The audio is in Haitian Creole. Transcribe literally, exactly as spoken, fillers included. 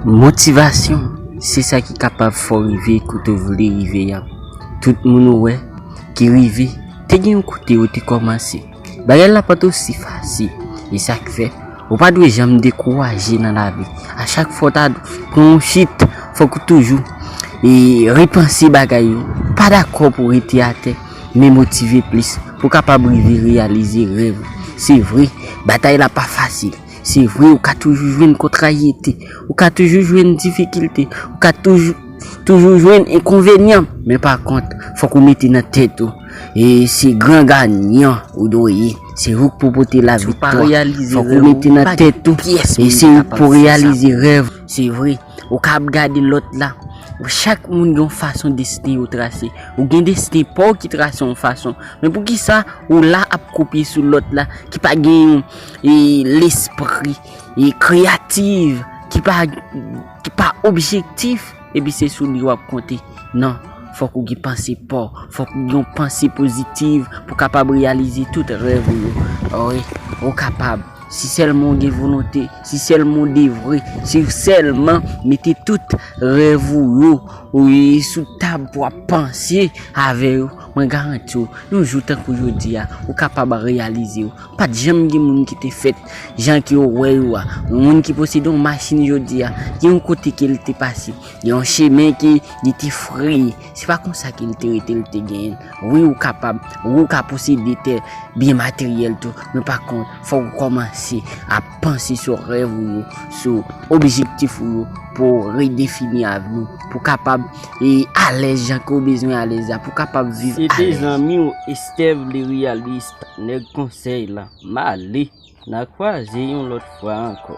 Motivasyon, se sa ki kapab fè w rive kote w vle rive a. Tout moun ou wè ki rive, te gen yon kote yo te kòmanse. Bagay la pa t osi fasil. E sa k fè, ou pa dwe janm dekouraje nan lavi. A chak fwa w ta pran yon chit, fòk ou toujou e repanse bagay yo. Pa dakò pou w rete atè, men motive plis pou w kapab rive reyalize rèv ou. Se vre, batay la pa fasil. Se vre, ou ka toujou jwenn kontrayete, ou ka toujou jwenn difikilte, ou ka toujou, toujou jwenn enkonvenyan. Men pa kont, fòk ou mete nan tèt ou, e se gran ganyan ou dwe ye. Se ou k pou pote laviktwa. Fòk ou mete nan tèt ou, e se ou k pou reyalize rèv. Se vre, ou ka ap gade lòt la. Chak moun gen yon fason desten yo trase. Ou gen desten pa w ki trase yon fason. Men poukisa ou la ap kopye sou lòt la ki pa gen yon e lespri e kreyatif, ki pa, ki pa objektif, epi se sou li w ap konte? Non, fòk ou gen panse pa w, fòk ou gen yon panse pozitif pou kapab reyalize tout rèv ou yo. Wi, ou kapab. Si sèlman w gen volonte, si sèlman w devwe, si w sèlman mete tout rèv ou yo, wi, sou tab pou w ap panse avè yo, mwen garanti w, yon jou tankou jodi a, ou kapab reyalize yo. Pa t janm gen moun ki te fèt jan ke w wè yo a. Yon moun ki posede yon machin jodi a, gen yon kote ke l te pase, gen yon chemen ke li te fraye. Se pa konsa ke l te rete, l te genyen l. Wi, ou kapab, wi, ou ka posede tè, byen materyèl tou, men pa kont, fòk ou kòmanse ap panse sou rèv ou yo, sou objektif ou yo, pou w redefini avni w, pou w kapab e alèz jan ke w bezwen alèz la, pou w kapab viv alèz. Se te zanmi w Estève le Réaliste, nèg konsèy la. M ale. N a kwaze yon lòt fwa ankò.